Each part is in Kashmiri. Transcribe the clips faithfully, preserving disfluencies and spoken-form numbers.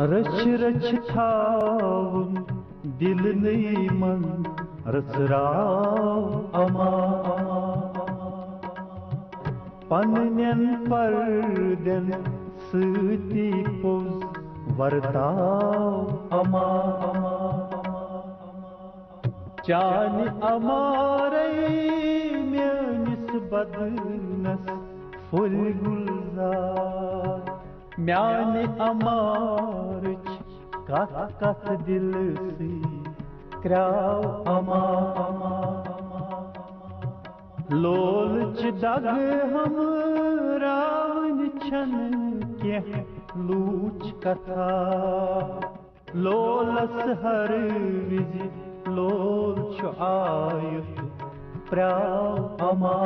رچھ رچھ تھاوُن دِلنٕے منٛز رژھراو اما۔ پننٮ۪ن پردٮ۪ن سۭتی پوٚز ورتاو اما۔ چانہِ امارے میٲنِس بدنس پھُلۍ گُلزار۔ میانہِ امارٕچ کتھ کتھ دِلسٕے کرٛاو اما۔ لولٕچ دگہٕ ہمراوٕنۍ چھنہٕ کینٛہہ لوٗچ کتھا۔ لولس ہر وِزِ لول چھُ آیُتھ پرٛاو اما۔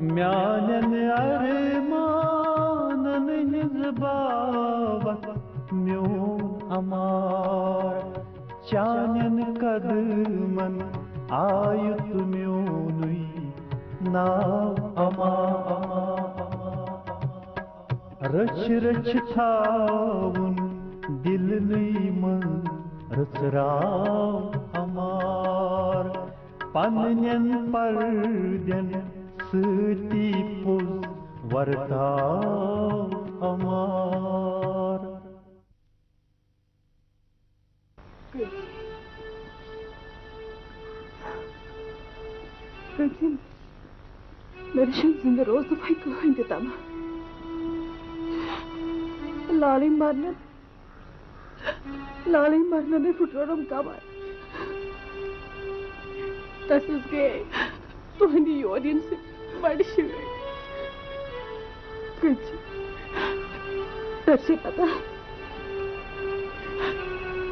میانٮ۪ن ارمانن ہٕنٛز باوتھ میون امار۔ چانٮ۪ن قدمن آیُتھ میونُے ناو اما۔ رچھ رچھ تھاوُن دِلنٕے منٛز رژھراو امار۔ پننٮ۪ن پردٮ۪ن سۭتی پوٚز ورتاو امار۔ کٔژِم، مےٚ نِش چھُنہٕ زِندٕ روزنُک وۄنۍ کٕہٕنۍ تہِ تمنا۔ لالٕنۍ مرنن، لالٕنۍ مرنن پھُٹروونم قمر۔ تس حظ گٔیے تُہنٛدِ یور یِنہٕ سۭتۍ بڑٕ شٲدۍ۔ کٔژِ؟ تۄہہِ چھِ پتہ،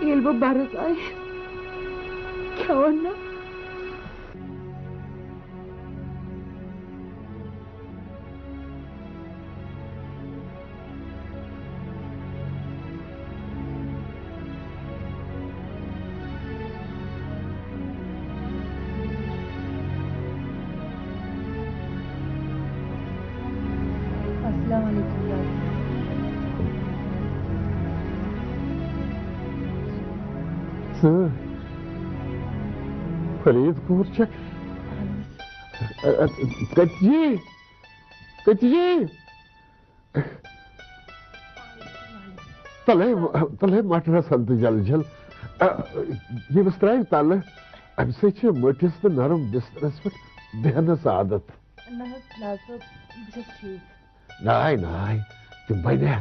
ییٚلہِ بہٕ برس آیس، کھٮ۪وان نہ۔ السلام علیکم۔ ژٕ فرید کوٗر چھکھ؟ اہن حظ۔ ا-، ا-، کتہِ یی؟ کتہِ یی؟ تلے، تلے مٹرس ہن تہٕ جل جل۔ ا، ییٚمِس ترٛاوِ تلہٕ، امہِ سۭتۍ چھِ مٔٹِس تہٕ نرم بسترس پٮ۪ٹھ بیہنس عادت۔ نہ حظ، ناز صٲب، بہٕ چھَس ٹھیٖک۔ ناے، ناے، تِم بنہِ،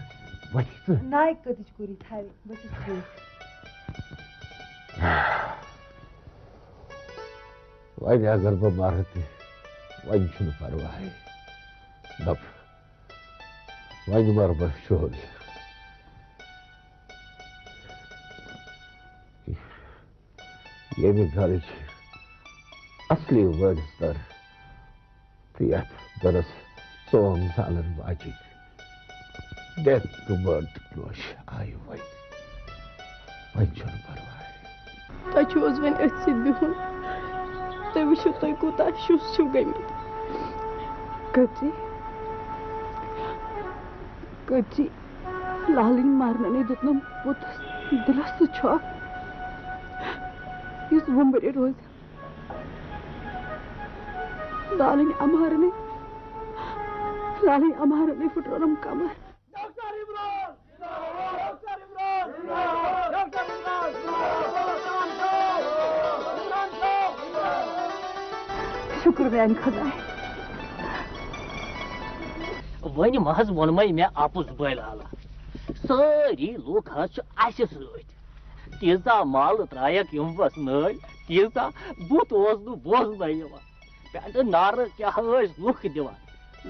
وۄتھ ژٕ۔ ناے کۭتِچ کوٗری تھاوِ، بہٕ چھَس ٹھیٖک۔ وۄنۍ اگر بہٕ مرٕ تہِ، وۄنۍ چھُنہٕ پرواے۔ دپ، وۄنۍ مر بہٕ شُہُل۔ ییٚمہِ گرٕچ اصلی وٲرِث در تہٕ یتھ گرس ژوم زالن واجِنۍ ڈیتھ تہٕ مٲرتُک نوش آیہِ وۄنۍ۔ وۄنۍ چھُنہٕ پرواے۔ تۄہہِ چھُو حظ وۄنۍ أتھۍ سۭتۍ بِہُن؟ تُہۍ وٕچھِو، تُہۍ کوٗتاہ شُس چھِو گٔمٕتۍ۔ کٔژی، کٔژی لالٕنۍ مرنَنٕے دیُتنَم پوٚتُس دِلَس سُہ چھۄکھ، یُس وُمبرِ روزِ۔ لالٕنۍ اَمہارنٕے، لالٕنۍ اَمہارنٕے پھٕٹرٲونَم کمر۔ Doctor Imran! Doctor Imran! Doctor Imran! Imran صٲب! عمران صٲب! شُکر میانہِ خۄدایہِ۔ وۄنۍ محض ووٚنمَے مےٚ اَپُز بٔلۍ آلا۔ سٲری لوٗکھ حظ چھِ اَسہِ سۭتۍ۔ تیٖژاہ مالہٕ ترٛایَکھ یِموَس نٲلۍ، تیٖژاہ بُتھ اوس نہٕ بوزنَے یِوان۔ پٮ۪ٹھٕ نعرٕ کیٛاہ ٲسۍ لُکھ دِوان۔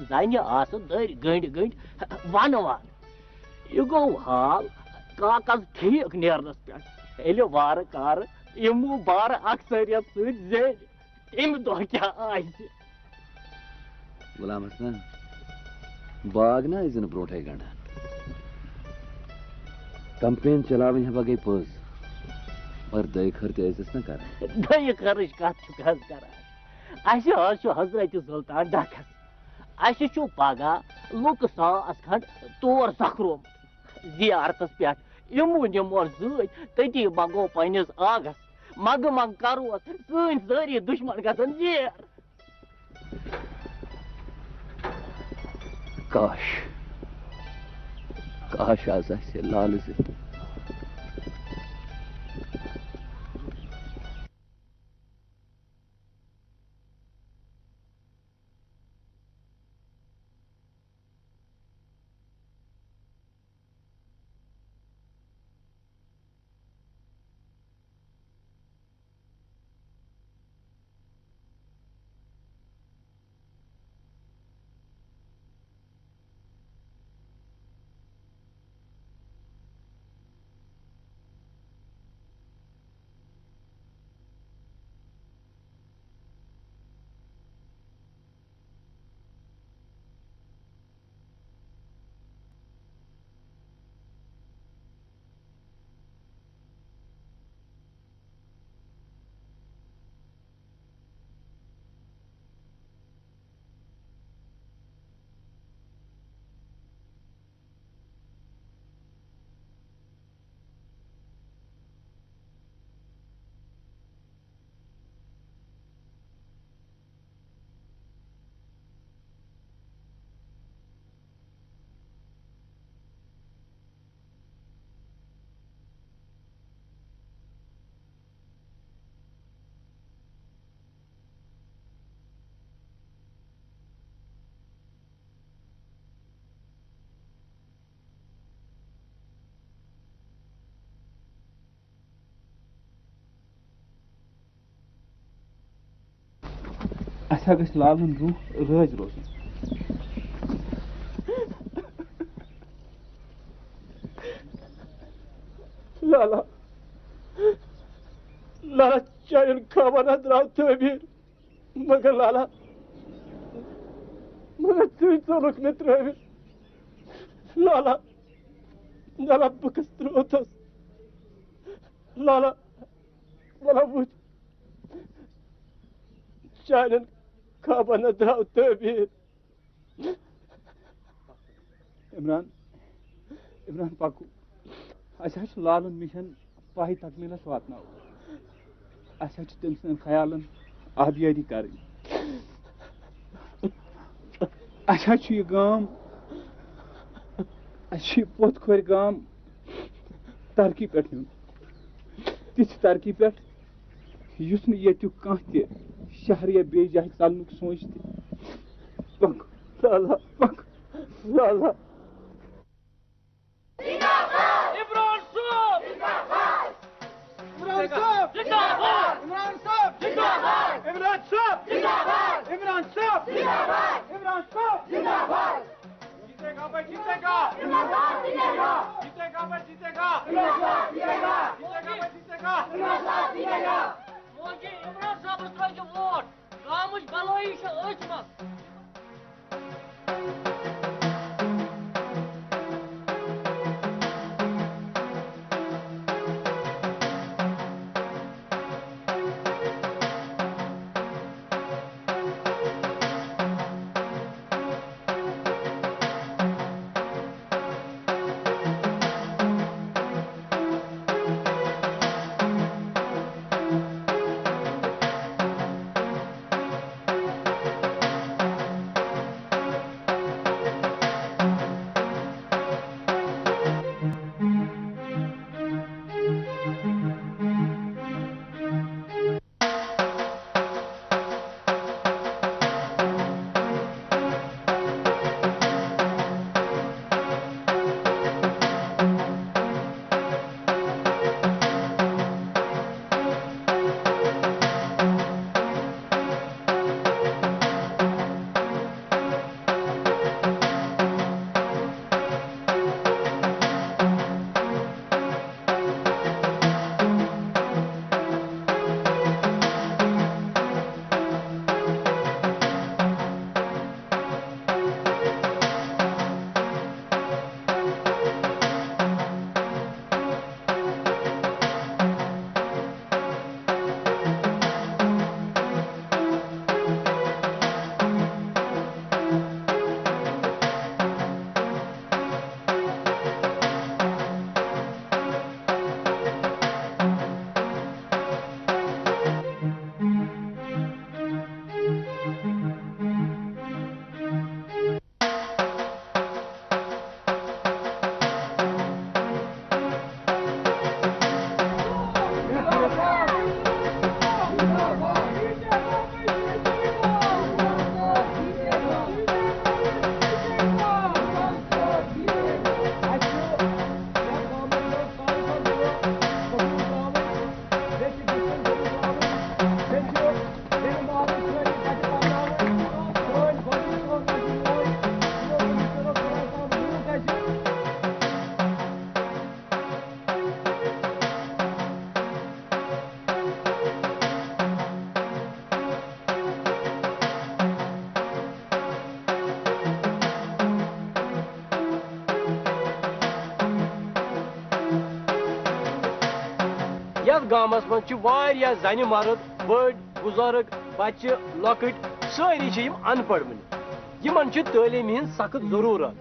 زَنہِ آسہٕ دٔرۍ گٔنٛڈۍ گٔنٛڈۍ وَنہٕ وان۔ یہِ گوٚو حال کاکَس ٹھیٖک نیرنَس پٮ۪ٹھ۔ ییٚلہِ وارٕ کارٕ یِمو بارٕ اکثریت سۭتۍ زینہِ، تَمہِ دۄہ کیٛاہ آسہِ؟ غلام حسن، باغ نہ ٲسۍ زِ نہٕ برونٹھے گنڈان۔ کمپین چلاوٕنۍ ہبا گٔے پٔز، مگر دۄیہِ خٲر تہِ ٲسۍ أسۍ نہ کران۔ دۄیہِ خٲرٕچ کتھ چھُکھ حظ کران؟ اَسہِ حظ چھُ حضرت سلطان ڈکھس۔ اَسہِ چھُ پگاہ لُکہٕ ساس کھنڈ تور سکھرومُت۔ زیارتس پٮ۪ٹھ۔ یِمو نِمون زۭدۍ، تٔتی منٛگو پننِس آغس۔ منٛگہٕ منٛگ کرو، سٲنۍ سٲری دُشمن گژھن زیر۔ کاش، کاش آز آسہِ لالہٕ زِ۔ اَسہِ ہا گژھِ لالُن روح رٲزۍ روزُن۔ لالا، لالا، چانٮ۪ن خوابن ہا درٛاو تعبیٖر، مگر لالا، مگر ژٕے ژوٚلُکھ مےٚ ترٛٲوِتھ۔ لالا، لالا، بہٕ کَس ترٛووتھَس؟ لالا، وَلہٕ وٕچھ، چانٮ۪ن خوابن ہا درٛاو تعبیٖر۔ عمران، عمران پَکو۔ اَسہِ حظ چھُ لالُن مِشن پاہہِ تکمیٖلَس واتناوُن۔ اَسہِ حظ چھُ تٔمۍ سٕنٛدٮ۪ن خیالَن آبیٲری کَرٕنۍ۔ اَسہِ حظ چھُ یہِ گام، اَسہِ چھُ یہِ پوٚتھ کھورِ گام ترقی پٮ۪ٹھ نیُن۔ تِژھ ترقی پٮ۪ٹھ، یُس نہٕ ییٚتیُک کانٛہہ تہِ شہری یا بیٚیہِ جایہِ ژَلنُک سونٛچہِ تہِ۔ پَک۔ لالا۔ پَک۔ لالا۔ عمران صٲب! عمران صٲب! زندہ باد! عمران صٲب! زندہ باد! عمران صٲب! زندہ باد! عمران صٲب! زندہ باد! عمران صٲب! زندہ باد! جیتے گا بھائی، جیتے گا۔ عمران صاحب جیتے گا۔ جیتے گا بھائی، جیتے گا۔ عمران صاحب جیتے گا۔ جیتے گا بھائی، جیتے گا۔ عمران صاحب جیتے گا۔ وۄنۍ چھِ عمران صٲبَس ترٛٲیِو ووٹ۔ گامٕچ بَلٲیی چھِ أتھۍ منٛز۔ یتھ گامس منٛز چھِ واریاہ زنہِ مرد، بٔڑۍ، بُزرگ، بچہِ، لۄکٕٹۍ، سٲری چھِ یِم ان پڑھ وٕنہِ۔ یِمن چھِ تعلیٖم ہٕنٛز سخت ضروٗرت۔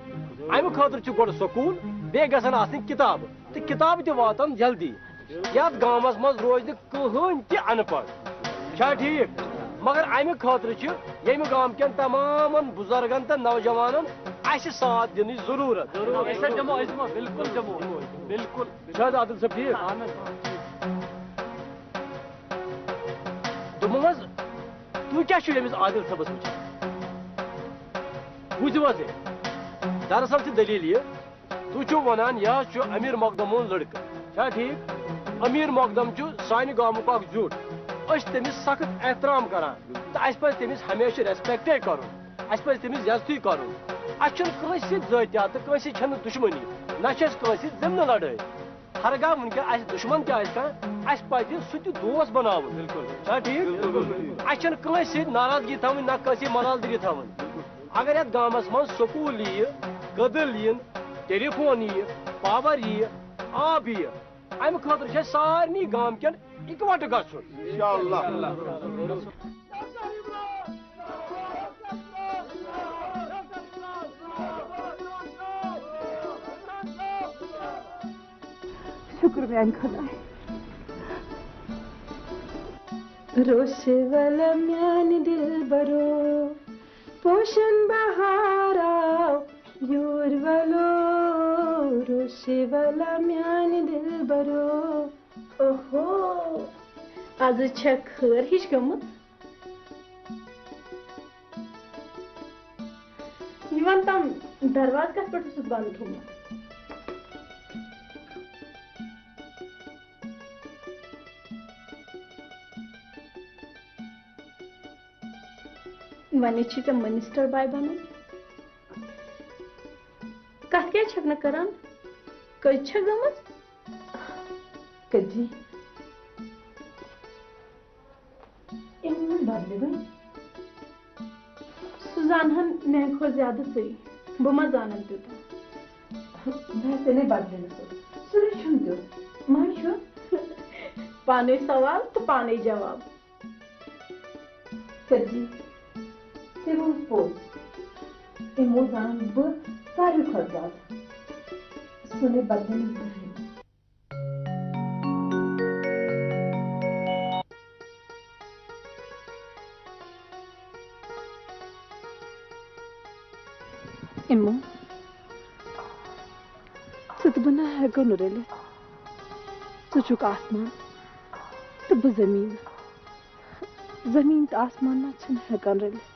امہِ خٲطرٕ چھِ گۄڈٕ سکوٗل، بیٚیہِ گژھن آسٕنۍ کِتابہٕ، تہٕ کِتابہٕ تہِ واتن جلدی۔ یتھ گامس منٛز روزِ نہٕ کٕہٕنۍ تہِ ان پڑھ۔ چھا ٹھیٖک؟ مگر امہِ خٲطرٕ چھِ ییٚمہِ گامہٕ کٮ۪ن تمامن بُزرگن تہٕ نوجوانن اسہِ ساتھ دِنٕچ ضروٗرت۔ أسۍ حظ دِمو، أسۍ دِمو، بِلکُل دِمو، بِلکُل۔ چھا حظ عادل صٲب ٹھیٖک؟ اہن حظ، آ۔ دوٚپمو حظ، تُہۍ کیٛاہ چھِو ییٚمِس عادل صٲبس وٕچھان؟ بوٗزِو حظ یہِ۔ دراصل چھِ دٔلیٖل یہِ، تُہۍ چھِو وَنان، یہِ حظ چھُ أمیٖر مقدمُن لٔڑکہٕ۔ چھا ٹھیٖک؟ أمیٖر مقدم چھُ سانہِ گامُک اکھ زیُٹھ۔ أسۍ چھِ تٔمِس سخت احترام کران تہٕ اَسہِ پَزِ تٔمِس ہمیشہِ ریسپیکٹے کرُن۔ اَسہِ پَزِ تٔمِس عزتٕے کرُن۔ اَسہِ چھُنہٕ کٲنٛسہِ سۭتۍ ذٲتیات تہٕ کٲنٛسہِ سۭتۍ چھَنہٕ دُشمنی، نہ چھِ اَسہِ کٲنٛسہِ سۭتۍ ضِمنہٕ لڑٲے۔ ہرگاہ وٕنکٮ۪ن اَسہِ دُشمن تہِ آسہِ کانٛہہ، اَسہِ پَزِ سُہ تہِ دوس بناوُن۔ بِلکُل۔ چھا ٹھیٖک؟ بِلکُل، بِلکُل۔ اَسہِ چھَنہٕ کٲنٛسہِ سۭتۍ ناراضگی تھاوٕنۍ، نہ کٲنٛسہِ ملالدگی تھاوٕنۍ۔ اگر یتھ گامس منٛز سکوٗل یِیہِ، کٔدٕل یِن، ٹیلی فون یِیہِ، پاور یِیہِ، آب یِیہِ، امہِ خٲطرٕ چھُ اسہِ سارنٕے گامہٕ کٮ۪ن اِکوٹہٕ گژھُن۔ انشاءاللہ۔ شُکر میانہِ خۄدایہِ۔ روشے والا میانہِ دِلبرو، پوشن بہار آو یور ولو، روشے والا میانہِ دِلبرو۔ اوہو، از چھےٚ خٲر ہِش گٔمٕژ۔ یہِ وَن تم، دروازٕ کتھ پٮ۪ٹھ اوسُتھ بنٛد تھوٚومُت؟ وۄنۍ چھِ ژےٚ منسٹر باے بنُن۔ کتھ کیازِ چھکھ نہٕ کران؟ کٔژ چھکھ گٔمٕژ؟ کٔژی؟ أمۍ ما بدلہِ وۄنۍ؟ سُہ زانہن میانہِ کھۄتہٕ زیادٕ ژٕے۔ بہٕ ما زانن تیوٗتاہ؟ بہٕ ہٮ۪کہٕ ژےٚ نے بدلہِ نہٕ سُہ۔ سُہ رٔچھُن تیُتھ۔ ما چھُ؟ پانے سوال تہٕ پانے جواب۔ سر جی، تہِ روٗز پوٚز۔ یِمو زانَس بہٕ ساروی کھۄتہٕ زیادٕ۔ سُہ نے بدلہِ نہٕ زٕہٕنۍ۔ یِمو، ژٕ تہٕ بہٕ نہ ہٮ۪کو نہٕ رٔلِتھ۔ ژٕ چھُکھ آسمان تہٕ بہٕ زٔمیٖن۔ زٔمیٖن تہٕ آسمان نہ چھِنہٕ ہٮ۪کان رٔلِتھ۔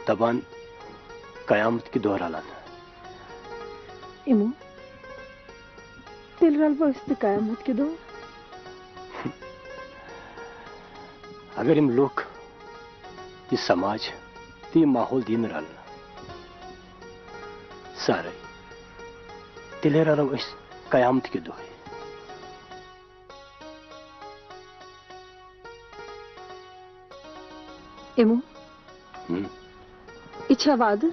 دپان قیامت کہِ دۄہ رلن۔ یِمو، تیٚلہِ رلو أسۍ تہِ قیامت کہِ دۄہ۔ اگر یِم لُکھ، یہِ سماج تہٕ یہِ ماحول دِیہِ نہٕ رلنہٕ سارے، تیٚلہِ رلو أسۍ قیامت کہِ دۄہے۔ یِمو، ہم۔ یہِ چھا وعدٕ؟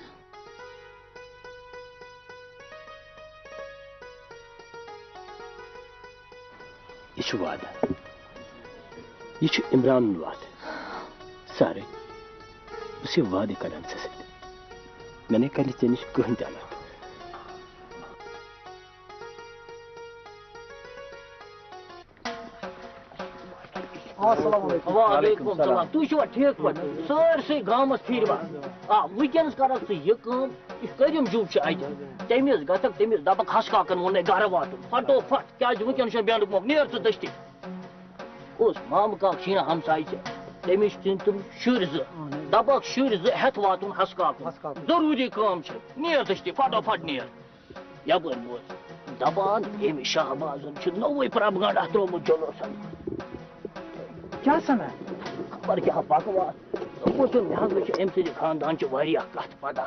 یہِ چھُ وعدٕ۔ یہِ چھُ عمرانُن وعدٕ۔ سارے، بہٕ چھُس یہِ وعدٕ کران ژےٚ سۭتۍ۔ مےٚ نے کرِ نہٕ ژےٚ نِش کٕہٕنۍ تہِ الگ۔ السلام علیکم۔ وعلیکم السلام۔ تُہۍ چھِوا ٹھیٖک پٲٹھۍ؟ سٲرسٕے گامَس پھیٖروا؟ آ، وٕنکیٚنَس کَرَکھ ژٕ یہِ کٲم، یہِ کٔرِم جوٗ چھُ اَتہِ۔ تٔمِس گژھکھ، تٔمِس دَپَکھ ہَسہٕ کاکَن ووٚن مےٚ گَرٕ واتُن۔ فَٹو فَٹ، کیٛازِ وٕنکیٚنَس چھُنہٕ بیٚہنُک موقعہٕ، نیر ژٕ دٔستی۔ اوس مامہٕ کاک چھُے نہ ہمسایہِ ژےٚ، تٔمِس چھِ تِم شُرۍ زٕ، دَپَکھ شُرۍ زٕ ہٮ۪تھ واتُن ہَسہٕ کاکُن۔ ہَسہٕ کاکُن۔ ضروٗری کٲم چھِ، نیر دٔستی، فَٹو فَٹ نیر۔ یپٲرۍ بوز، دپان أمۍ شہبازن چھُ نوٚوُے پروپیگنڈا ترٛوومُت جلوسن۔ کیٛاہ سنا؟ خبر کیٛاہ بکواس۔ دوٚپمُت چھُ، مےٚ حظ وٕچھ أمۍ سٕنٛدِ خاندانچہِ واریاہ کتھٕ پتہ۔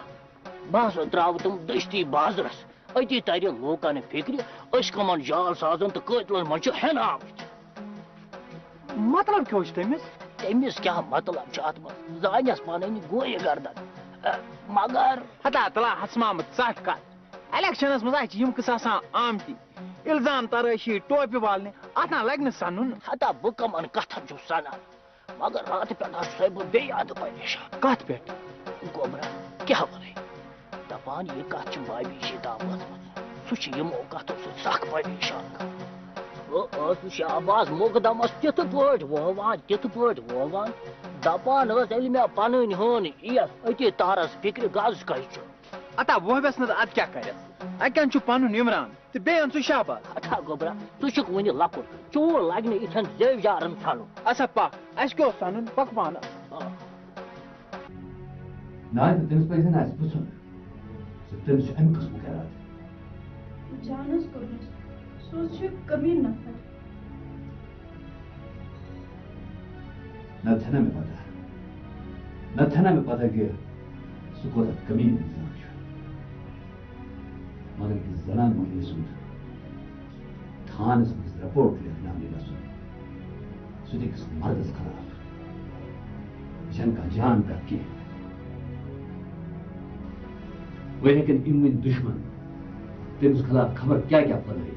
بہٕ حظ ترٛاوٕ تِم دٔستی بازرس۔ أتی ترِ لوٗکن فکرِ، أسۍ کٕمن جعل سازن تہٕ قٲتلن منٛز چھِ ہٮ۪نہٕ آمٕتۍ۔ مطلب کیٛاہ چھُ تٔمِس؟ تٔمِس کیٛاہ مطلب چھُ اتھ منٛز؟ زانٮ۪س پنٕنۍ گویہِ گردن۔ ا، مگر ہتا تلا ہسمامت ژٹھ کتھ۔ الیکشنس منٛز ہا چھِ یِم قٕصہٕ آسان آمتی۔ الزام ترٲشی، ٹوپہِ والنہِ، اتھ نا لگہِ نہٕ سنُن۔ ہتا بہٕ کمن کتھن چھُس سنان؟ مگر راتہٕ پٮ۪ٹھ حظ چھُسے بہٕ بیٚیہِ اَدٕ پریشان۔ کتھ پٮ۪ٹھ؟ گوٚبرا، کیٛاہ وَنَے؟ دَپان، یہِ کَتھ چھِ بابی شیطان وٲژمٕژ۔ سُہ چھُ یِمو کَتھو سۭتۍ سَخ پریشان گوٚمُت۔ بہٕ اوسُس شہباز مقدمس تِتھٕ پٲٹھۍ وووان، تِتھٕ پٲٹھۍ وووان۔ دَپان ٲس، ییٚلہِ مےٚ پَنٕنۍ ہٲن یِیَس أتی تارس فِکرِ گز کَچہِ۔ اتا وۄہبس نہٕ اَدٕ کیٛاہ کَرٮ۪س؟ اَتہِ کَن چھُ پَنُن عمران تہٕ بیٚیہِ اَن سُہ شہباز۔ اَتھا گوٚبرا، ژٕ چھُکھ وُنہِ لۄکُٹ، چون لگہِ نہٕ یِتھٮ۪ن زیو یارن ژھانُن۔ اچھا پَکھ، اَسہِ کیٛاہ اوس سَنُن؟ پَکھ پانہٕ۔ آ۔ ناے تہٕ تٔمِس پَزِ نہٕ اَسہِ پرٛژھُن زِ تٔمِس چھُ اَمہِ قٕسمُک اِرادٕ۔ جانَس کوٚرنَس، سُہ حظ چھُ کٔمیٖن نفر۔ نتہٕ چھنا مےٚ پتہ، نتہٕ چھنا مےٚ پتہ کہِ سُہ کوتاہ کمیٖن انسان چھُ۔ مگر أکِس زنان مٔہنِوِ سُنٛد تھانس منٛز رپورٹ لیکھناونہِ گژھُن، سُہ تہِ أکِس مردس خلاف، یہِ چھنہٕ کانٛہہ جان کتھ کینٛہہ۔ وۄنۍ ہیٚکن یِم وٕنۍ دُشمن تٔمِس خلاف خبر کیٛاہ کیٛاہ پھٔہلٲیِتھ۔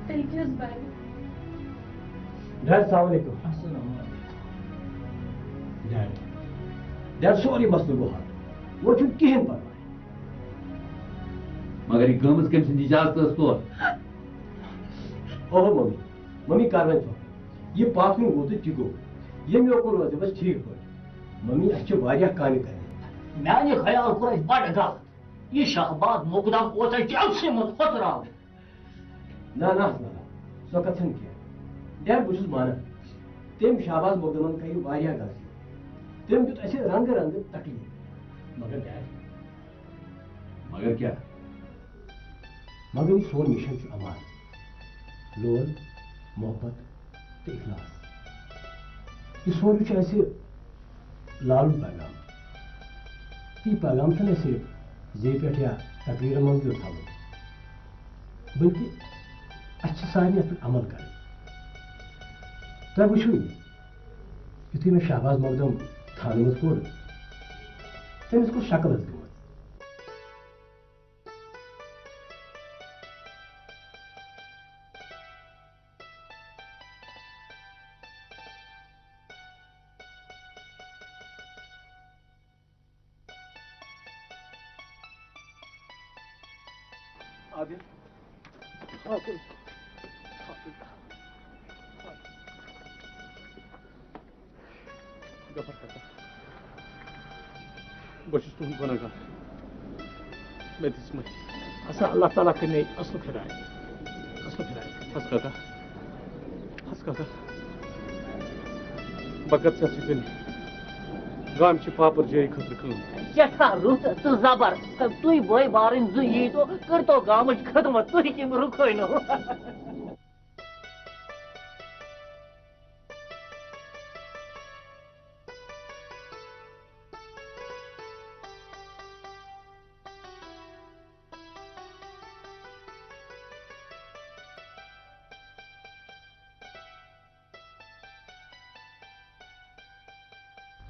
تیٚلہِ کیٛاہ حظ بنہِ؟ ڈیڈ، السلام علیکم۔ السلام علیکم۔ ڈیڈ، ڈیڈ، سورُے مسلہٕ گوٚو حل۔ وۄنۍ چھُنہٕ کِہیٖنۍ پرواے۔ مگر یہِ گٔمٕژ کٔمۍ سٕنٛدِ اجازتہٕ ٲس تورٕ؟ اوہو ممی، ممی کر وۄنۍ ژھۄپہٕ۔ یہِ پاکھ نیوٗ گوٚو تہٕ تہِ گوٚو۔ ییٚمہِ یوکُن روزِ بس ٹھیٖک پٲٹھۍ۔ ممی، اَسہِ چھِ واریاہ کامہِ کرنہِ۔ میانہِ خیال کوٚر اَسہِ بڑٕ غلط۔ یہِ شہباز مقدم اوس اَسہِ جلسٕے منٛز ہۄژراوُن۔ نہ، نہ، نہ، سۄ کتھ چھنہٕ کینٛہہ۔ ڈیڈ، بہٕ چھُس مانان، تٔمۍ شہباز مقدمن کَرِ واریاہ غلطی۔ تٔمۍ دیُت اَسہِ رنٛگہٕ رنٛگہٕ تکلیف۔ مگر ڈیڈ، مگر کیٛاہ؟ مگر یہِ سون مِشن چھُ امان، لول، محبت تہٕ اخلاص۔ یہِ سورُے چھُ اَسہِ لالُن پیغام۔ تہٕ یہِ پیغام چھُنہٕ اَسہِ زیٚیہِ پٮ۪ٹھ یا تقریٖرن منٛز یوت تھاوُن، بلکہِ اَسہِ چھِ سارنٕے اَتھ پٮ۪ٹھ عمل کَرٕنۍ۔ تۄہہِ وٕچھوٕے، یُتھُے مےٚ شہباز مقدم تھانہٕ منٛز کوٚڑ، تٔمِس کُس شکل ٲس گٔمٕژ۔ عادل، عادل، عادل۔ غفار کاکا، بہٕ چھُس تُہُنٛد گۄناہگار۔ مےٚ دِژ معٲفی۔ اَسا اللہ تعالیٰ کَرِ مےٚ اَصلُک ہدایت۔ اَصلُک ہدایت۔ حظ کاکا۔ حظ کاکا۔ بہٕ کَتھ ژےٚ سۭتۍ وۄنۍ گامچہِ پاپر جٲری خٲطرٕ کٲم۔ سٮ۪ٹھاہ رُت تہٕ زبر۔ تُہۍ بٲے بارٕنۍ زٕ ییٖتو، کٔرتو گامٕچ خدمت، تُہۍ کٔمۍ رُکٲے نہٕ؟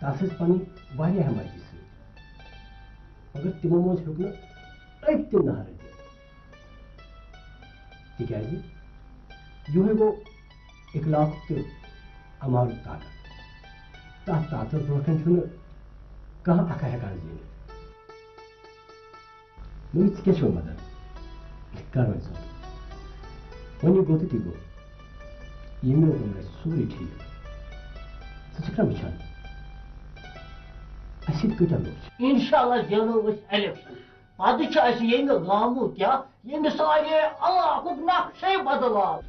تس ٲسۍ پنٕنۍ واریاہ مرضی سۭتۍ، مگر تِمو منٛز ہیوٚک نہٕ أکۍ تہِ نہرٕ دِتھ، تِکیازِ یِہوے گوٚو اخلاقُک تہٕ امالُک طاقت۔ تتھ طاقتس برونٛٹھ کنہِ چھُنہٕ کانٛہہ اکھا ہٮ۪کان زیٖنِتھ۔ نوٚوٕے، ژٕ کیٛاہ چھُکھ ونان؟ کر وۄنۍ ژٕ؟ وۄنۍ یہِ گوٚو تہٕ تہِ گوٚو۔ ییٚمہِ برونٛہہ کُن گژھِ سورُے ٹھیٖک۔ ژٕ چھَکھ نا وٕچھان؟ اَسہِ سۭتۍ کۭتیٛاہ لُکھ چھِ؟ انشاءاللہ زینو أسۍ الیکشن۔ پتہٕ چھُ اَسہِ ییٚمہِ گامُک کیٛاہ، ییٚمہِ سارے علاقُک نقشے بدلاو۔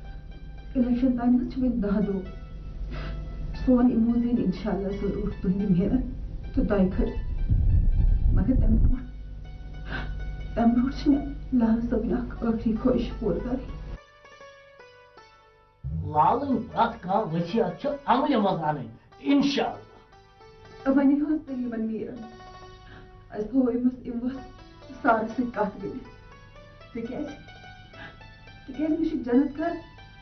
الیکشن تام حظ چھِ وۄنۍ دَہ دۄہ۔ سون اِمو زینہِ انشاءاللہ ضروٗر تُہنٛدِ محنت تہٕ دۄیہِ خٲر۔ مگر تَمہِ برونٛٹھ، تَمہِ برونٛٹھ چھِ مےٚ لال صٲبٕنۍ اکھ ٲخری خٲہِش پوٗرٕ کَرٕنۍ۔ لالٕنۍ پرٛٮ۪تھ کانٛہہ وصیت چھِ عملہِ منٛز اَنٕنۍ، انشاءاللہ۔ وۄنۍ حظ تیٚلہِ یِمن میٖرن۔ اَسہِ تھوٚو أمِس اَمہِ وقتہٕ سارس سۭتۍ کَتھ کٔرِتھ۔ تِکیٛازِ، تِکیٛازِ مےٚ چھُ جنت گھر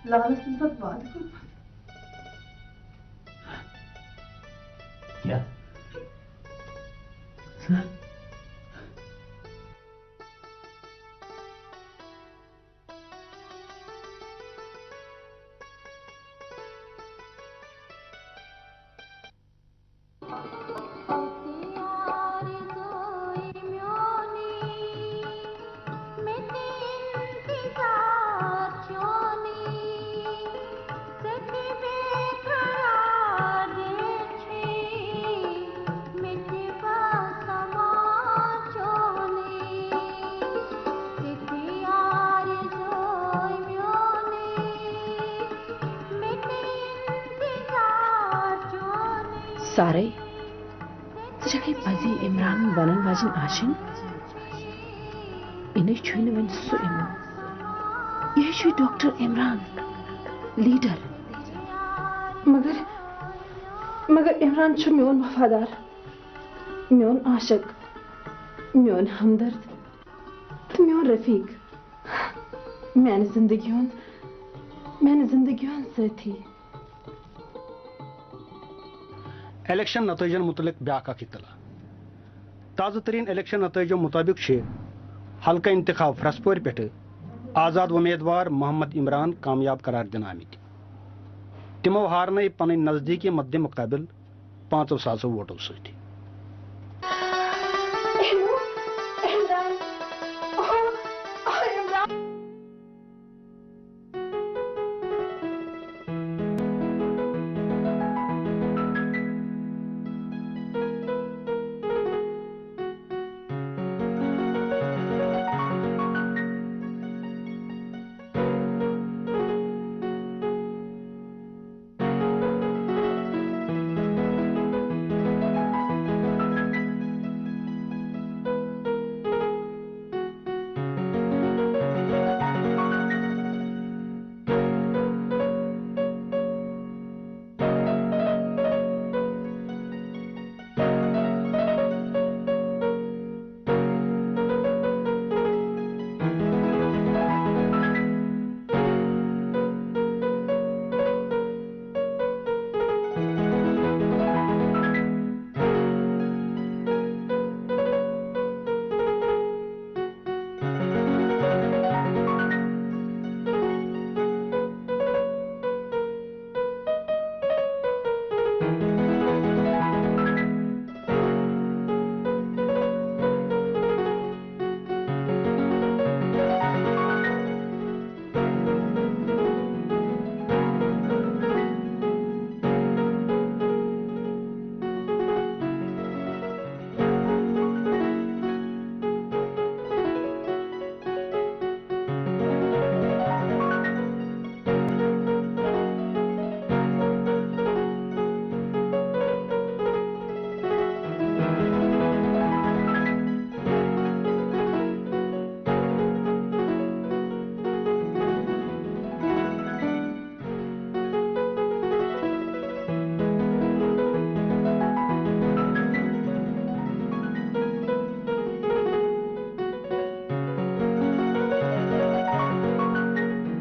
لالس تَمہِ ساتہٕ وعدٕ کوٚرمُت۔ کیٛاہ؟ سارے، ژٕ چھکھے پزی عمران بنن واجن آشن؟ اِنے چھُے نہٕ وۄنۍ سُہ عمران۔ یہِ چھُے ڈاکٹر عمران، لیڈر۔ مگر، مگر عمران چھُ میون وفادار، میون عاشق، میون ہمدرد تہٕ میون رفیق، میانہِ زندگی ہُنٛد، میانہِ زندگی ہُنٛد سٲتھی۔ الیکشن نتائجن متعلق بیاکھ اکھ اطلاع۔ تازٕ ترین الیکشن نتائجو مطابق چھِ حلقہٕ انتخاب فرسپورِ پٮ۪ٹھٕ آزاد امیدوار محمد عمران کامیاب قرار دِنہٕ آمٕتۍ۔ تِمو ہارنٲے پنٕنۍ نزدیٖکی مدِ مقابل پانٛژو ساسو ووٹو سۭتۍ۔